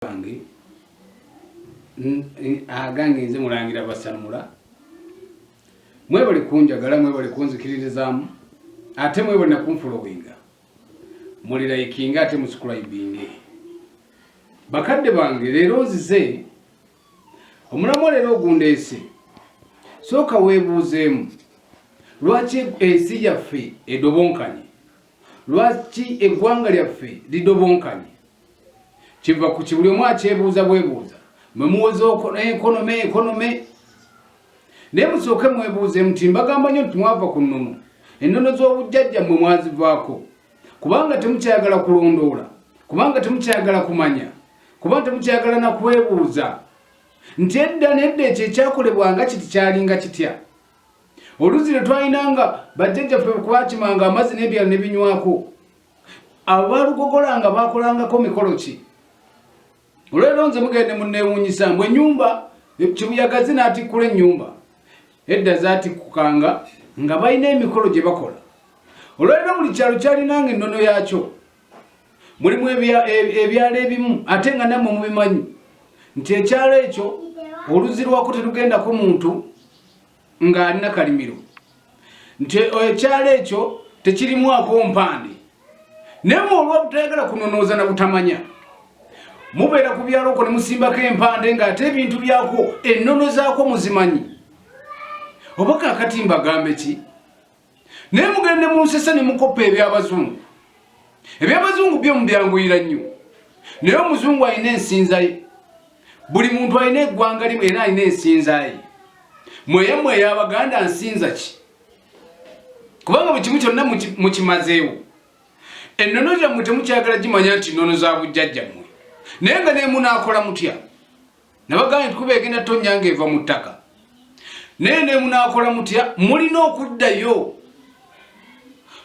Bange agange nze Mulangira Basanmula. Mwebale kunjagala, mwebale kunzikiririzaamu, ate mwebale nakunfolowinga. Muli likinga ate musubscribinge. Bakadde bange, leero nzize omulamwa. Leero ogundeese, sooka weebuuzeemu lwaki ensi yaffe edobonkanye, lwaki eggwanga lyaffe lidobonkanye. Kiva ku ki? Buli omu akyebuuza bwebuuza. Mwe muwoza economy, economy, naye musooke mwebuuze nti mbagamba nnyo nti mwava ku nnono, ennono z'obujjajja mmwe mwazivaako kubanga temukyayagala kulondoola, kubanga temukyayagala kumanya, kubanga temukyayagala nakwebuuza nti edda nedda ekyo ekyakolebwanga kiti kyalinga kitya. Oluzzi lwe twalinanga bajjajjaffe kubakimanga amazzi n'ebyalo ne binywako, abo balugogolanga bakolangako mikolo ki? Olwero nze mugende munneewuunyisa mbwe ennyumba kibuyagazi n'atikkula ennyumba. Edda zaatikkukanga nga balina emikolo gye bakola. Olwaliro buli kyalo kyalinanga ennono yaakyo. Mulimu ebyalo ebimu, ate nga nammwe mubimanyi, nti ekyalo ekyo oluzzi lwako terugendako muntu ng'alina kalimiro, nti ekyalo ekyo tekirimwako mpande. Naye mwe olwobutayagala kunonooza na butamanya, mubeera ku byalo okwo ne musimbako empande ng'ate ebintu byakwo ennono zaakwo muzimanyi. Oba kaakati mbagambe ki? Naye mugende mu nsese ne mukoppa ebyabazungu. Ebyabazungu byo mubyanguyira nnyo, naye omuzungu alina ensinza ye. Buli muntu alina eggwanga limu era alina ensinza ye. Mweyammwe ey'Abaganda nsinza ki? Kubanga buli kimu kyonna mukimazeewo. Ennono gyammwe temukyagala gimanya nti nnono za bujjajjammwe. Naye nga nemunaakola mutya, nabagambye nti kuba egenda tonnya ng'eva mu ttaka. Naye nemunaakola mutya, mulina okuddayo,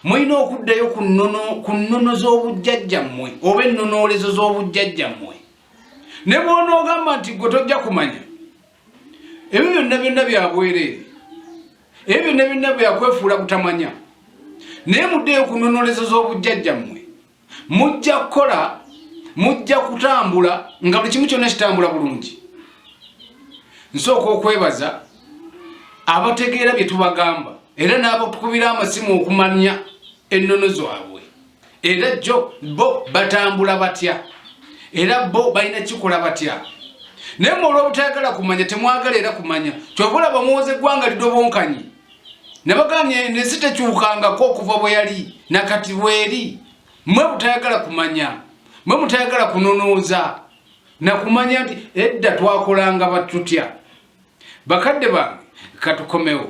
mulina okuddayo ku nnono z'obujjajjammwe oba ennonoolezo z'obujjajjammwe. Ne bw'onoogamba nti gwe tojja kumanya, ebyo byonna byonna byabwereere, ebyo byonna byonna byakwefuula butamanya. Naye muddeyo ku nnonolezo z'obujjajjammwe, mujja kukola, mujja kutambula nga buli kimu kyonna kitambula bulungi. Nsooka okwebaza abategeera bye tubagamba era n'abatukubira amasimu okumanya ennono zaabwe, era jjo bo batambula batya, era bo balina kikola batya. Naye mwe olw'obutayagala kumanya, temwagala era kumanya, kyova olaba muwoza eggwanga lidobonkanyi. Nabagambye ensi tekyukangako okuva bwe yali nakati bweri. Mwe butayagala kumanya, mwe mutayagala kunonooza nakumanya nti edda twakolanga batutya. Bakadde bange, katukomewo.